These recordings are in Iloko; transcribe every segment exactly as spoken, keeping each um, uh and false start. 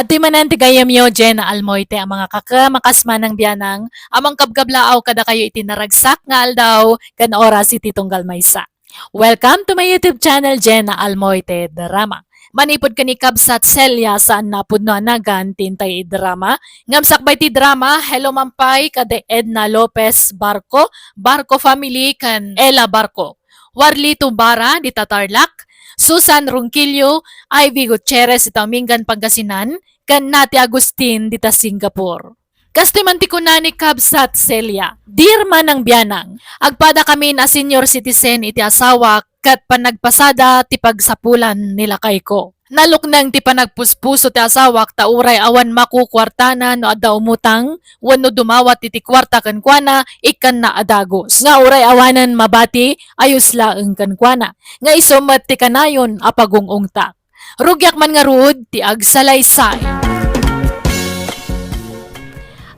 Adtoy manen ti gayyemyo, Jenna Almoite, a mga kakem a kas manang bianang, a mangkabkablaaw kadakayo iti naragsak nga aldaw ken oras iti tunggal maysa. Welcome to my YouTube channel, Jenna Almoite Drama. Manipud ken ni Kabsat Celia, saan a pudno a nagan ti intay idrama. Ngem sakbay ti drama, hello man pay kadi Edna Lopez Barco, Barco family, ken Ella Barco. Warlito Bara dita Tarlac, Susan Ronquillo, Ivy Gutierrez dita Mingan, Pangasinan, ken Nati Agustin dita Singapore. Kastoy man ti kuna ni Kabsat Celia, "Dear manang bianang, agpadakamin a senior citizen iti asawak ket panagpasada ti pagsapulan ni lakayko. Nalukneng ti panagpuspuso ti asawak ta uray awan makukuartana no adda umutang wenno dumawat iti kuarta kenkuana, ikkanna a dagus. Nga uray awanen mabati, ayos laeng kenkuana. Nga isu met ti kanayon a pagung-ungta. Rugiak man ngarud ti agsalaysay."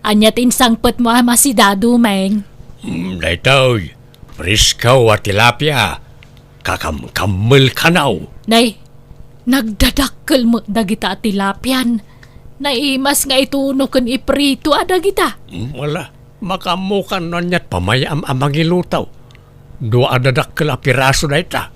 Ania ti insangpetmo a masida, Dumeng? Mm, daytoy, presko a tilapia. Kakamkammel kanaw. Nay, nagdadakkel met dagita a tilapian. Naimas nga ituno ken iprito a dagita. Mm, wala. Makaammokan no aniat pamayam a mangiluto. Dua a dadakkel a piraso dayta.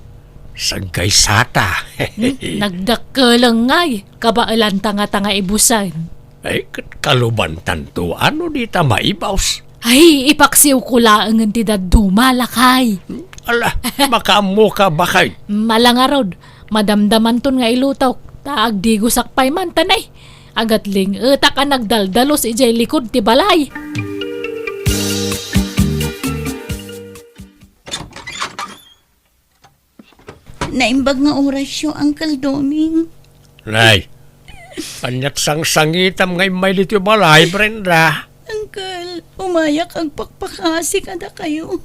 Saggaysata. Hmm, nagdakkeleng ngay. Kabaelanta ngata nga ibusen. Ay, ket kalubantanto, ano dita maibus? Ay, ipaksiwko laengen ti dadduma, lakay. Ala, makaammoka, bakay. Ala ngarud, madamdamanton nga ilutok, ta agdigusak pay man, ta nay, agatling-etak a nagdaldalus idiay likud ti balay. Naimbag nga orasyo, Uncle Doming. Nay, aniat sangsangitam nga immay ditoy balay, Brenda? Uncle, umayak agpakpakasi kadakayo.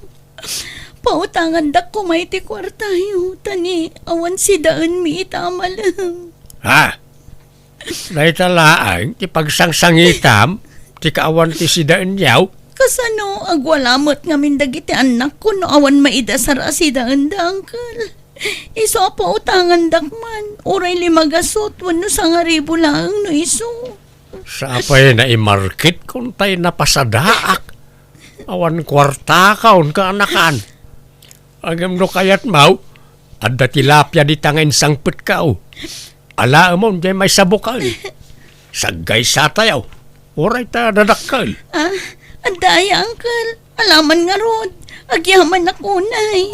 Pautangandak koma iti kuartayo, ta ni awan sidaenmi ita a malem. Ha? Dayta laeng ti pagsangsangitam, ti kaawan ti sidaenyo? Kasano, agwala met ngamin dagiti annakko no awan maidasar a sidaenda, Uncle? Isu a pautangandak man, uray lima gasut wenno sangaribu laeng no isu. Sapay naimarket kuntay napasadaak. Awan kuartakaon kaanakan. Ngem no kayatmo, adda tilapia dita nga insangpetko. Alaemon diay maysa a bukel. Saggaysatayo. Uray ta dadakkel. Ah, adda aya, Uncle? Alaman ngarud. Agyamanak unay.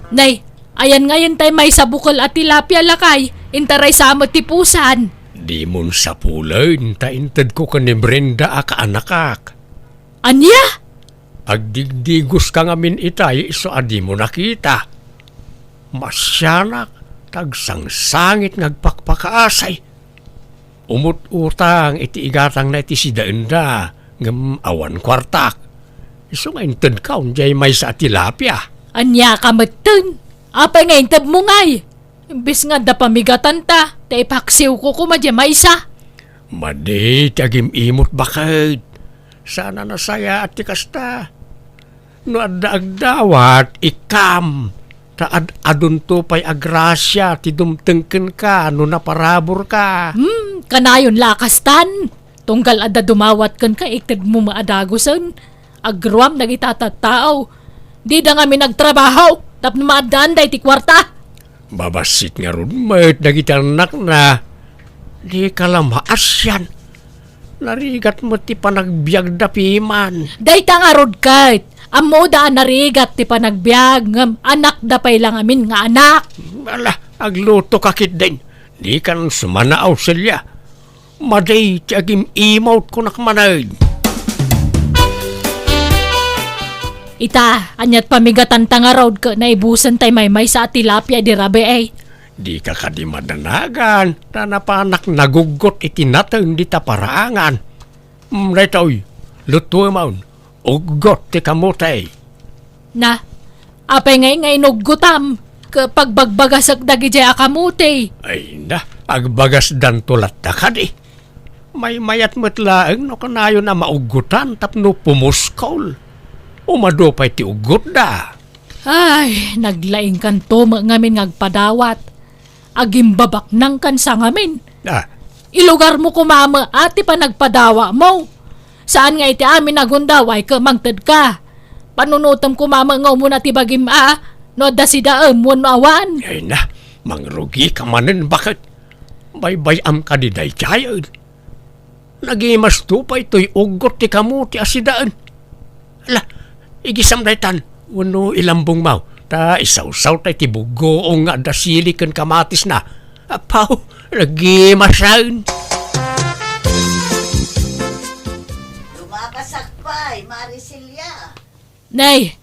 Nay, ayan ngayen tay maysa a bukel a tilapia, lakay. Intaray sa met ti pusan. Dimon sapulen ta intedko ken ni Brenda a kaanakak. Ania? Agdigdigoska ngamin itay isu a dimo nakita. Masianak, ta agsangsangit nga agpakpakaasi. Umut-utang iti igatangna iti sidaenda, ngem awan kuartak. Isu nga intedko diay maysa a tilapia. Ania ka metten? Apay nga intedmo ngay? Imbes nga adda pamigatanta, ta ipaksiwko koma diay maysa. Madi ti agim-imot, baket. Saan a nasayaat ti kasta. No adda agdawat, ikkam. Ta ad-adunto pay a grasia ti dumteng kenka no naparaburka. Hmm, kanayon la a kastan. Tunggal adda dumawat kenka, itedmo met a dagusen. Agruam dagita a tattao. Dida ngamin agtrabaho tapno maaddaanda iti kuarta. Babassit ngarud met dagiti annakna. Dika la maasian. Narigat met ti panagbiagda piman. Dayta ngarud ket, ammoda a narigat ti panagbiag, ngem anakda pay la ngamin nga anak. Ala, aglutoka ketdin. Dikan sumanaaw, Celia. Madi ti agim-imot, kunak manen. Ita, aniat pamigatanta ngarud ket naibusen tay maymaysa a tilapia idi rabii? Dika kadi madanagan, ta napanak naguggot iti nateng dita paraangan. Mm, daytoy, lutuemon, uggot ti kamote. Na, apay ngay nga inuggotam? Ket pagbagbagasek dagidiay a kamote. Ay na, agbagasdanto latta kadi. Maymayat met laeng no kanayon a mauggotan tapno pumuskol. Umadu pay ti uggotda. Ay, naglaingkanto met ngamin nga agpadawat. agimbabaknangkan sa ngamin. Ah. Ilugarmo koma met ti panagpadawatmo. Saan nga iti amin a gundaway ket mangtedka. Panunotem koma met nga umuna ti bagim a, no adda sidaem wenno awan. Ay na, mangrugika manen, baket. Baybay-am kadi daydiay. Nagimasto pay toy uggot ti kamote a sidaen. Ala, igisam daytan, wenno ilambongmo, ta isawsawta iti buggoong nga adda sili ken kamatisna. Apaw, nagimasen. Lumabasak pay, Mari Celia. Nay,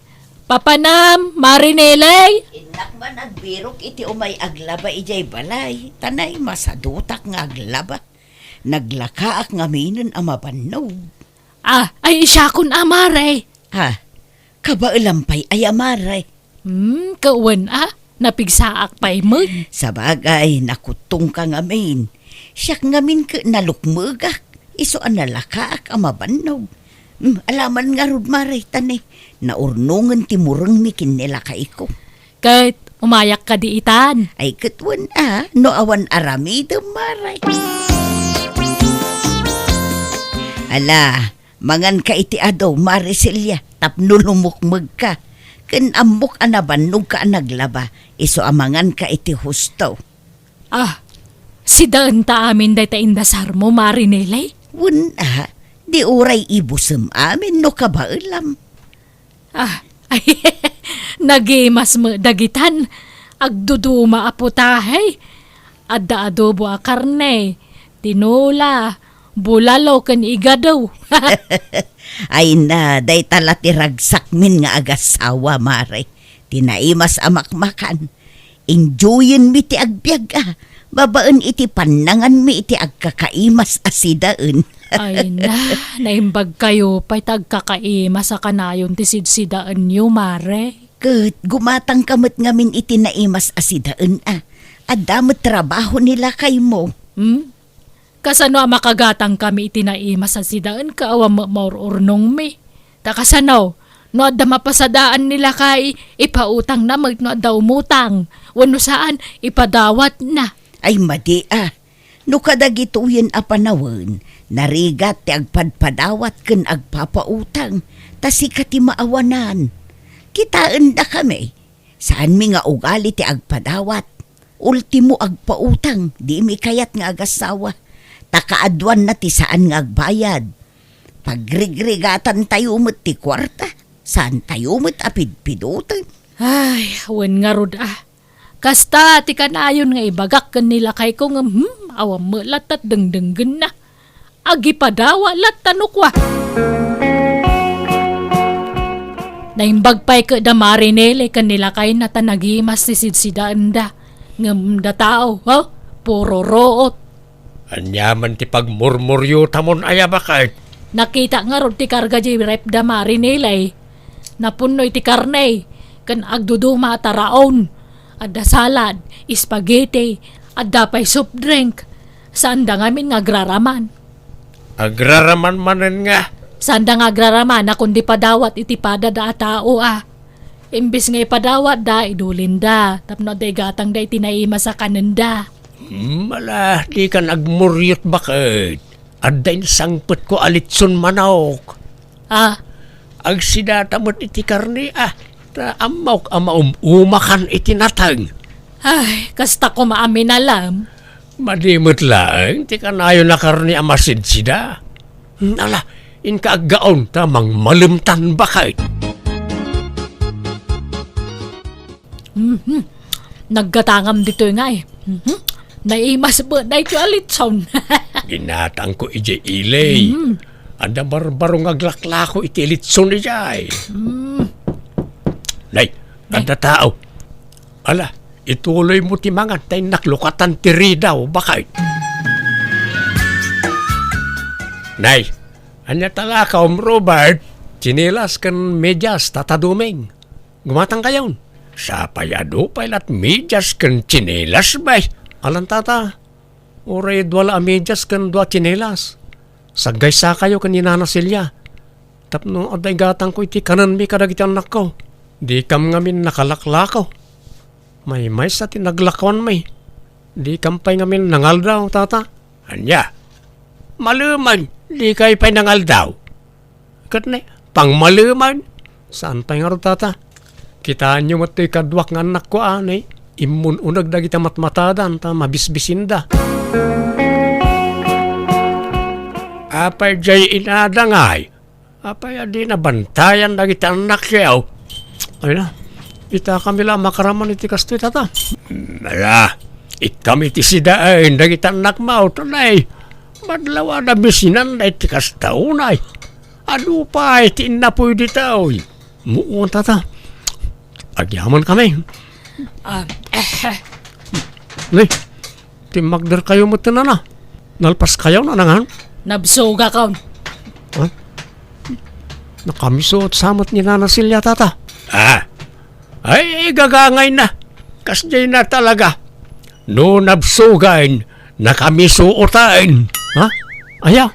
papanam, Mari Neley? Innak man agbirok iti umay aglaba idiay balay, ta nay masadutak nga aglaba. Naglakaak ngaminen a mabannog. Ah, ay, siakon a, Mare. Ah, kabaelam pay aya, Mare? Hmm, kawen a, napigsaak pay met. Sabagay, nakuttongka ngamin. Siak ngamin ket nalukmegak, isu a nalakaak a mabannog. Hmm, alaman ngarud, Mare, ta ne, naurnongen ti murengmi ken ni lakayko. Ket umayak kadi itan. Ay, ket wen a, no awan aramidem, Mare. Ala, manganka iti adu, Mare Celia, tapno lumukmegka. Ken ammok a nabannogka a naglaba, isu a manganka iti husto. Ah, sidaenta amin dayta indasarmo, Mare Neley? Wen a, di uray ibusem amin no kabaelam. Ah, ay, nagimas met dagitan. Agduduma a putahe. Adda adobo a karne, tinola, bulalo ken igado. Ay na, dayta la ti ragsakmin nga agassawa, Mare. Ti naimas a makmakan. Enjoyenmi ti agbiag a, babaen iti pannanganmi iti agkakaimas a sidaen. Ay na, naimbagkayo pay ta agkakaimas a kanayon ti sidsidaenyo, Mare. Ket gumatangka met ngamin iti naimas a sidaen a. Adda met trabaho ni lakaymo. Hmm? Kasano a makagatangkami iti naimas a sidaen ket awan met maur-urnongmi? Ta kasano, no adda mapasadaan ni lakay, ipautangna met no adda umutang, wenno saan, ipadawatna. Ay, madi a. No kadagitoyen a panawen, narigat ti agpadpadawat ken agpapautang, ta sika ti maawanan. Kitaendakami, saanmi nga ugali ti agpadawat. Ultimo, agpautang, dimi kayat nga agassawa. Ta kaaduanna ti saan nga agbayad. Pagrigrigatantayo met ti kuarta, saantayo met a pidpidoten. Ay, wen ngarud a. Kasta ti kanayon nga ibagak ken ni lakayko ngem, hmm, awan met latta dengdenggenna. Agipadawat latta no kua. Naimbag pay ket da Mari Nelly ken ni lakayna ta nagimas ti sidsidaenda. Ngem da tao, ha? Puro ruot. Aniaman ti pagmurmuriotamon aya, baket? Nakita ngarud ti karga di ref da Mari Nelly. Napunno iti karne, ken agduduma a taraon. Adda salad, spaghetti, adda pay soft drink. Saanda ngamin nga agraraman. Agraraman manen nga? Saanda nga agraraman a kundi padawat iti padada a tao a. Imbes nga ipadawatda, idulinda, tapno adda igatangda iti naimas a kanenda. Hmm, ala, dikan agmuriot, baket. Adda insangpetko a litson manok. Ah? Agsidata met iti karne, ah. Ta ammok a maum-umakan iti nateng. Ay, kasta koma a minalam. Madi met laeng ti kanayon a karne a masidsida. Hmm, ala, inka aggaon ta mangmalemtan, baket. Mhm. Naggatangam ditoy nga eh. Mhm. Naimas met daytoy a litson. Ginatangko idiay ili. Mhm. Adda barbaro nga aglaklako iti litson idiay. Mhm. Nay, nay, adda tao. Ala, ituloymo ti mangan, ta innak lukatan ti ridaw, baket. Nay, ania talakaom, Robert? Tsinelas ken medyas, Tata Doming. Gumatangkayon. Sapay adu pay lat medyas ken tsinelas, bay. Alan, Tata, uray dua la a medyas ken dua a tsinelas. Saggaysakayo ken ni Nana Celia. Tapno adda igatangko iti kanenmi kadagiti annakko. Dikam ngamin nakalaklako. Maymaysa ti naglakuanmi. Dikam pay ngamin nangaldaw, tata. Ania? Malemen, dikay pay nangaldaw. Ket ne, pangmalemen. Saan pay ngarud, tata? Kitaenyo met toy kaduak nga annakko a, ne, immun-uneg dagiti matmatadan ta mabisbisinda. Apay diay inada ngay? Apay a di nabantayan dagiti annakyo? Ay na, itakami la a makaraman iti kastoy, tata. Ala, ikkam iti sidaen dagiti annakmo, tunay. Madlawada bisinanda iti kasta unay. Adu pay ti innapuy ditoy. Muon, tata. Agyamankami. Ah, eh, Nay, timmagderkayo met, nana. Nalpaskayo, nanangan? Nabsugakon. Ha? Nakamiso sa met ni Nana Celia, tata. Ah. Ay, igagangay na. Kasdiay na talaga. No nabsugan, nakamiso utaen. Ha? Aya?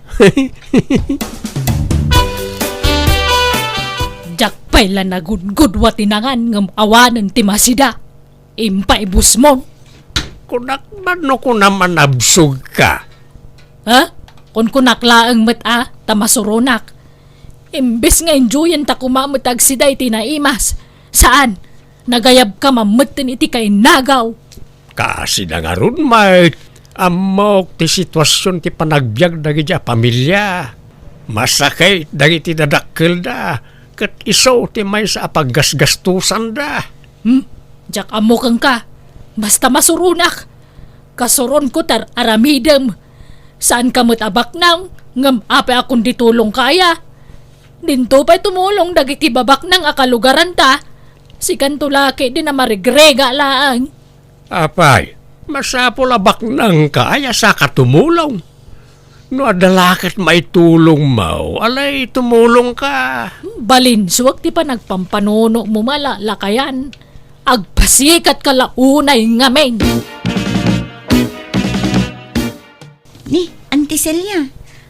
Diak pay la nagudgudua ti nangan ngem awanen ti masida. Impaibusmon. Kunak man no kunam a nabsogka. Ha? Kunkunak laeng met a, ta masuronak. Imbes nga enjoyen ta koma met agsida iti naimas. Saan? Nagayabka mammetten iti kainagaw. Kasida ngarud met, ammok ti situasion ti panagbiag dagiti a pamilia. Masakit dagiti dadakkelda, ket isu ti maysa a paggasgastusanda. Hmm? Diak ammo kenka. Basta masuronak. Kasuronko ti ar-aramidem. Saanka met a baknang, ngem apay a kundi tulongka aya? Dinto pay tumulong dagiti babaknang a kalugaranta. Sikanto la ketdin a marigrega laeng. Apay, masapul a baknangka aya saka tumulong. No adda la ket maitulongmo, alay tumulongka. Balinsuak ti panagpampanunomo a lalakayan. Agpasikatka la unay ngamin. Ni, Auntie Celia,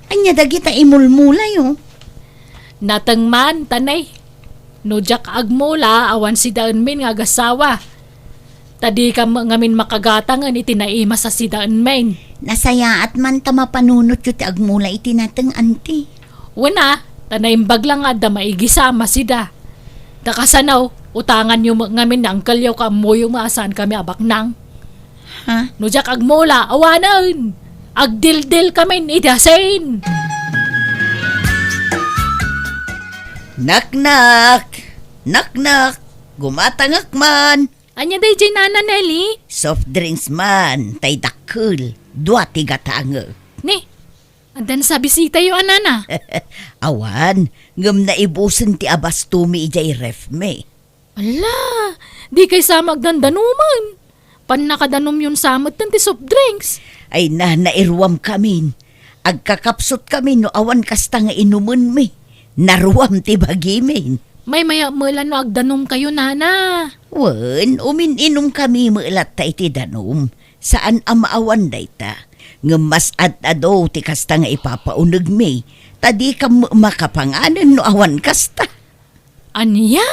ania dagita imulmulayo? Nateng man, tanay. No diak agmula, awan sidaenmin nga agasawa. Ta dikam ngamin makagatangen iti naimas a sidaenmin. Nasayaat man ta mapanunotyo ti agmula iti nateng, Auntie. Wen a, ta naimbag la nga adda maigisa a masida. Ta kasano, utanganyo met ngamin ni angkelyo ken ammoyo met a saankami a baknang. Ha? No diak agmula, awanen! Agdildilkamin iti asin! Naknak! Naknak! Gumatangek man! Ania daydiay, Nana Nelly? Soft drinks man, tay dakkel. Dua ti gatangek. Ni, adda nasabisitayo a, Nana? Awan, ngem naibusen ti abastomi idiay refmi. Ala, dikay sa met agdandanomen. Pannakadanomyon sa metten ti soft drinks. Ay na, nairuamkamin. Agkakapsutkamin no awan kasta nga inumenmi. Naruam ti bagimin. Maymayat met la no agdanomkayo, Nana. Wen, umin-inumkami met latta iti danum. Saan a maawan dayta. Ngem mas ad-adu ti kasta nga ipapaunegmi, ta dikam makapanganen no awan kasta. Ania?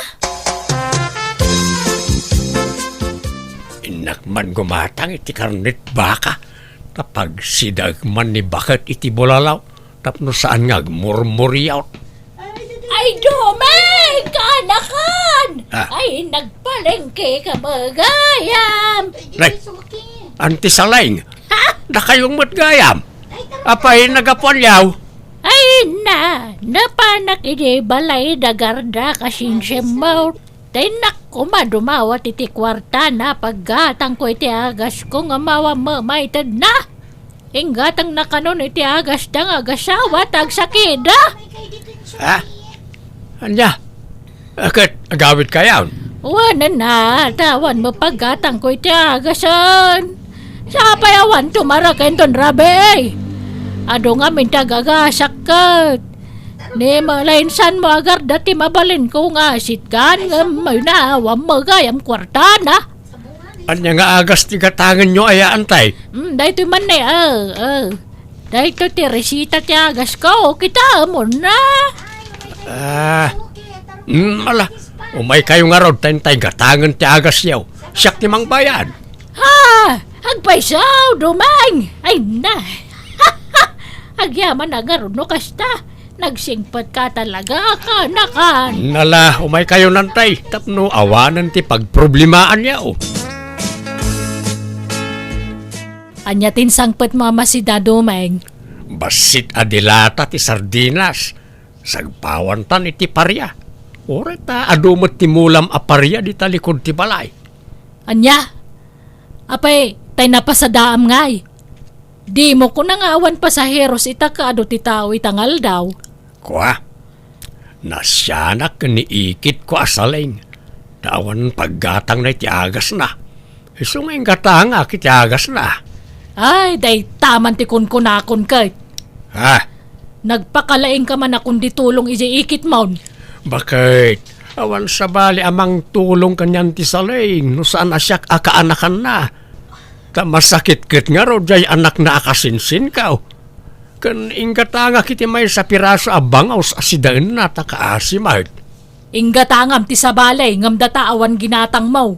Innak man gumatang iti karnet baka, ta pagsidaek man ni baket iti bulalaw, tapno saan nga agmurmuriaw. Ay, Doming! Kaanakan! Ah. Ay, nagpalengke ka, gayam! Nay, Auntie Saleng, ha? Dakayo met gayam. Apay, nagapuan yaw? Ay na, napanak idi balay da Garda kasinsiam mo. Tay nak koma dumawat iti kuarta na paggatangko iti agasko nga mawa mamayted na. Inggatang na kanon iti agas da nga agasawa ta agsakida. Ha? Ania? Ket agawid kayon? Wen a, ta awan mapaggatangko iti agasen. Sapay awan tumarak inton rabii. Adu ngamin ti agagasak ket. Ni malainsan mo agarda ti mabalinko nga asitgan ngem mayna awan magayam kuartana. Ania nga agas ti gatangenyo aya, Antay? Mm, daytoy man ne, ah, ah. Daytoy ti resita ti agasko, kitaemon na. Ah, mm, ala, umaykayo ngarud, ta intay gatangen ti agasyo. Siak ti mangbayad. Ha? Agpayso, Dumeng! Ay na! Agyaman a ngarud no kasta. Nagsingpet ka talaga, kanakan. Nala, umay kayo nantay, tapno awanen ti pagproblemaanyo. Ania ti insangpet mo a masida, Dumeng? Bassit a dilata ti sardinas. Sagpawantan iti paria. Uray ta adu met ti mulam a paria dita likud ti balay. Ania? Apay, tay napasadaam ngay? Dimo kuna nga awan pasaheros ita ket adu ti tao ita nga aldaw? Kua, nasianak ken ni ikitko a Saleng, ta awan paggatangna iti agasna. Isu nga inggatangak iti agasna. Ay, dayta man ti kunkunakon ket. Ha? Nagpakalaingka man a kundi tulong idiay ikitmon. Baket, awan sabali a mangtulong kanian ti Saleng no saan a siak a kaanakanna. Ta masakit ket ngarud diay anakna a kasinsinkaw. Ken inggatangak iti maysa a piraso a bangaws a sidaenna ta kaasi met. Inggatangam ti sabali ngem data awan ginatangmo.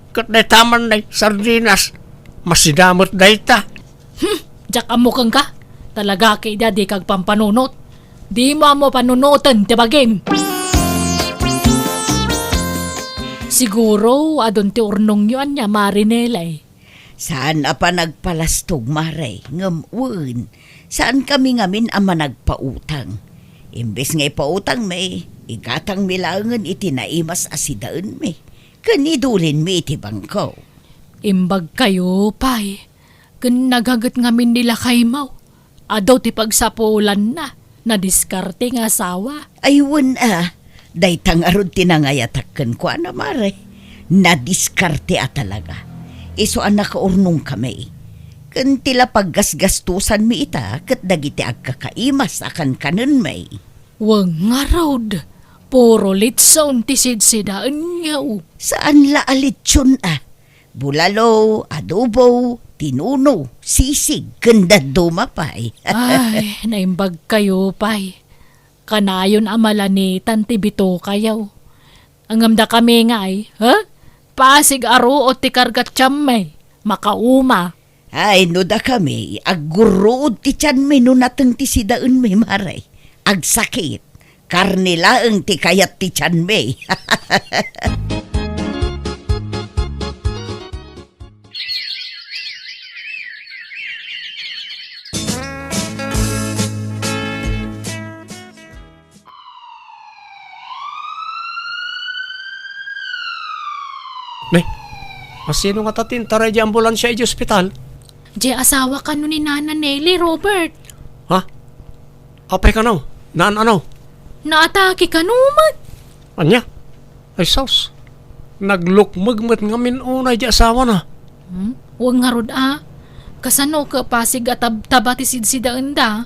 Ket dayta man nay sardinas, masida met dayta. Hmm, diak ammo kenka. Talaga ket idi a dika agpampanunot. Dimo ammo panunoten ti bagim. Siguro, adun ti urnongyo ania, Mari Nelay. Saan a panagpalastog, Mare, ngem wen, saankami ngamin a managpautang. Imbes nga ipautangmi, igatangmi laengen iti naimas a sidaenmi, ken idulinmi iti bangko. Imbagkayo pay, ken nagaget ngamin ni lakaymo. Adu ti pagsapulanna, nadiskarte nga asawa. Ay, wen a, dayta ngarud ti nangayatak kenkuana, Mare. Nadiskarte a talaga. Isu a nakaurnongkami. Ken ti la paggasgastosanmi ita ket dagiti agkakaimas a kankanenmi. Wen ngarud, puro litson ti sidsidaenyo. Saan la a litson a. Bulalo, adobo, tinuno, sisig, ken dadduma pay. Ay, naimbag kayo pay. Kanayon a malanitan ti bitokayo. Ngem dakami ngay, ha? Pasig a ruot ti kargat tiammi. Makauma. Ay, no dakami, aggurruod ti tianmi no nateng ti sidaenmi, Mare. Agsakit. Karne laeng ti kayat ti tianmi. Ne, asino ngata ti intaray di ambulansia idiay ospital? Di asawa kano ni Nana Nelly, Robert. Ha? Apay kano? Naan ano? Naatake kano met. Ania? Ay sus, naglukmeg met ngamin unay di asawana. Hmm? Wen ngarud a, kasano ket pasig a tab-, taba ti sidsidaenda?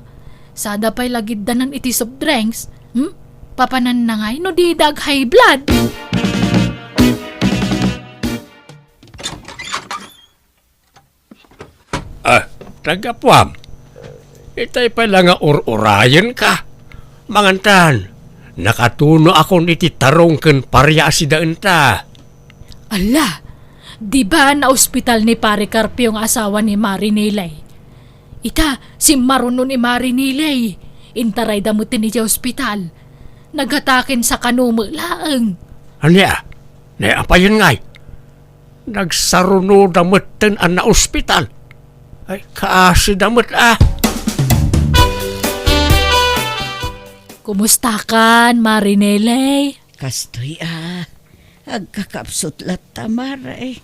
Sada pay lagiddanan iti soft drinks. Hmm? Papananna ngay no dida ag-high blood? Ah, tagapuam. Itay pay la nga ur-urayenka. Mangantan, nakatunoakon iti tarong ken paria a sidaenta. Ala, di ba naospital ni Pare Carpio nga asawa ni Mari Nelay? Ita, simmaruno ni Mari Nelay. Intarayda met iti ospital. Nagataken sa kano met laeng. Ania? Ne, apayen ngay? Nagsarunoda metten a naospital. Ay, kaasida met a. Kumustakan, Mari Neley? Kastoy a. Agkakapsut latta, Mare.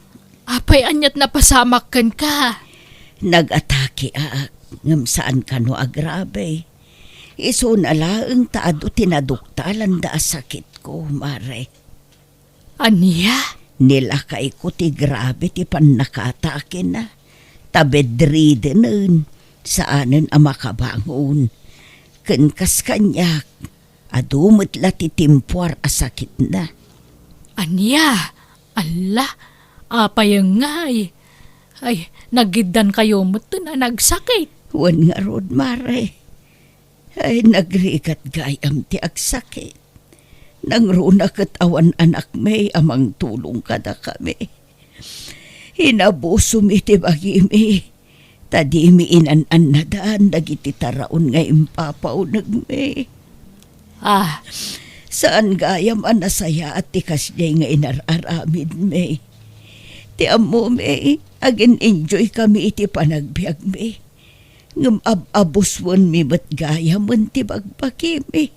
Apay aniat napasamak kenka? Nag-atake ak, ngem saan kano a grabe. Isuna laeng ta adu ti naduktalanda a sakitko, Mare. Ania? Nilakayko ti grabe ti pannakatakena, ta bedridden, saanen a makabangon. Ken kas kaniak, adu met la ti timpuar a sakitna. Ania? Alla, apay ngay? Ay, nagiddankayo metten a nagsakit. Wen ngarud, Mare. Ay, nagrigat gayam ti agsakit. Nangruna ket awan anakmi a mangtulong kadakami. Inabusom iti bagimi, ta dimi inan-annadan dagiti taraon nga impapaunegmi. Ah, saan gayam a nasayaat ti kasdiay nga inar-aramidmi. Ti ammomi, agin-enjoy kami iti panagbiagmi. Ngem ab-abuswenmi met gayamen ti bagbagimi.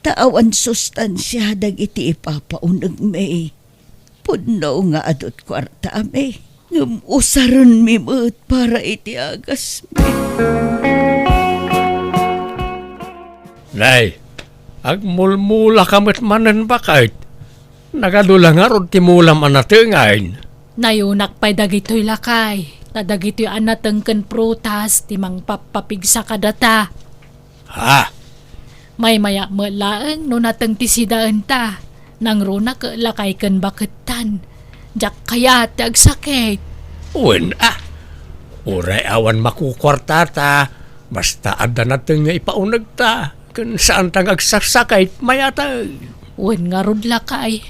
Ta awan sustansia dagiti ipapaunegmi. Pudno nga adut kuartami, ngem usarenmi met para iti agasmi. Nay, agmulmulaka met manen, baket. Nagadu la ngarud ti mulam a natengen. Nayunak pay dagitoy, lakay, ta dagitoy a nateng ken prutas ti mangpappapigsa kadata. Ha? Maymaya met laeng no nateng ti sidaenta. Nangruna ket lakay ken bakettan. Diak kayat ti agsakit. Wen a. Uray awan makukuartata, basta adda nateng nga ipaunegta, ken saanta nga agsaksakit, mayatag. Wen ngarud, lakay.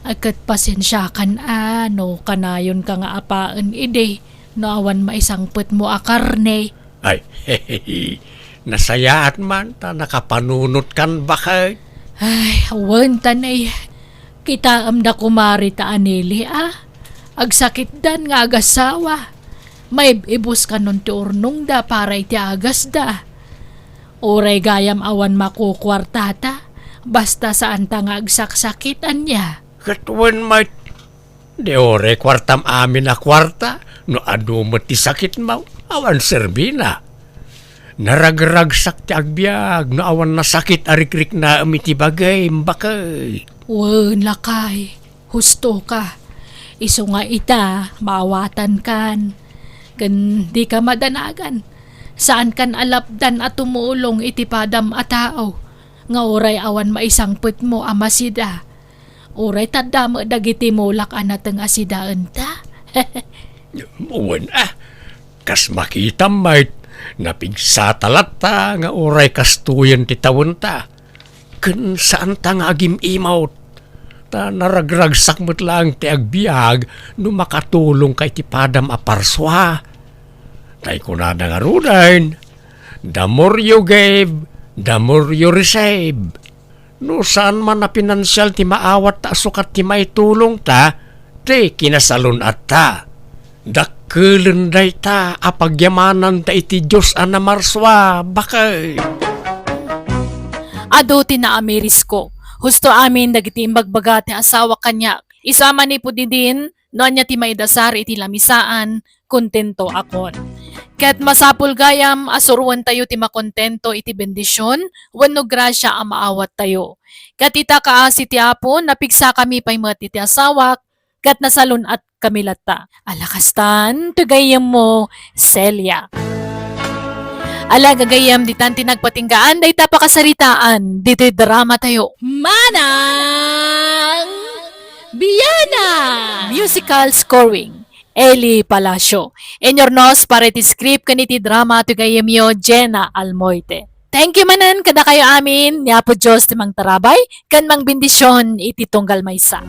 Ay, ket pasensiakan a no kanayonka nga apaen idi no awan maisangpetmo a karne. Ay, nasayaat man ta nakapanunotkan, baket. Ay, awan ta nay. Kitaem da kumari ta anili a. Agsakitdan nga agasawa. Maib-ibus kanon ti urnongda para iti agasda. Uray gayam awan makukuartata, basta saanta nga agsaksakit, ania? Ket wen met, di uray kuartam amin a kuarta, no adu met ti sakitmo, awan serbina. Naragragsak ti agbiag no awan nasakit a rikriknaem iti bagim, baket. Wen, lakay, husto ka. Isu nga ita, maawatankan. Ken dika madanagan. Saankan a lapdan a tumulong iti padam a tao, nga uray awan maisangpetmo a masida. Uray tadda met dagiti mulak a nateng a sidaenta. Wen a, kas makitam met, napigsata latta nga uray kastoyen ti tawenta. Ken saanta nga agim-imot, ta naragragsak met laeng ti agbiag no makatulongka iti padam a parsua. Tay kunada ngaruden, "The more you give, the more you receive." No saan man a pinansial ti maawat ta sukat ti maitulongta, ti kinasalun-atta. Dakkelen dayta a pagyamananta iti Dios a namarsua, baket. Adu ti naamirisko. Husto amin dagiti imbagbaga ti asawa kaniak. Isu a manipud idin, no ania ti maidasar iti lamisaan, kontento akon. Ket masapul gayam a suroentayo ti makontento iti bendision wenno grasia a maawattayo. Ket ita, kaasi ti Apo, napigsakami pay met iti asawak, ket nasalun-atkami latta. Ala kastan, ti gayyemmo, Celia. Ala gagayyem, ditan ti nagpatinggaan dayta pakasaritaan ditoy dramatayo. Manang Biana! Musical scoring, Eli Palacio. Inyurnos para iti script ken iti drama ti gayyemyo, Jenna Almoite. Thank you manen kadakayo amin, ni Apo Dios ti mangtarabay ken mangbendision iti tunggal maysa.